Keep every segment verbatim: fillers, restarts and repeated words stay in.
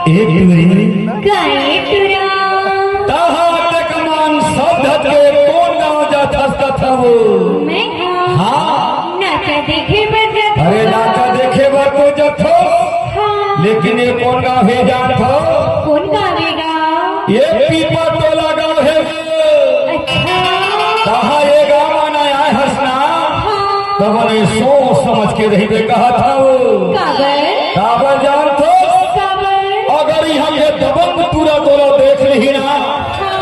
ए टूरी। का ए टूरा? तहां तक मान सब धत के कोन गांव जात हस कथव? मैं हा। हां। नाचा देखे बर जात अरे हस। नाचा देखे बर तो जात हस। हां। लेकिन ये कोन गांव हे जानत हव? कोन गांव हे गा? ये पीपा टोला गांव हे। अच्छा। कहा ये गांव आना आए हस ना? हां। तब ने सोच समझ के रहिबे कहत हव। काबर? काबर जानत हस? काबर? अगर इहां के दबंग टूरा तोला देख लिही ना, हां।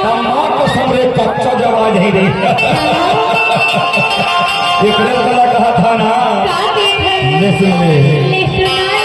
त मां कसम रे कच्चा जवा जाही रे। एकरे तोला कहत हंव ना। का कहत हस? ले सुन ले। ले सुनाया।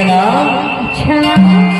ना। अच्छा।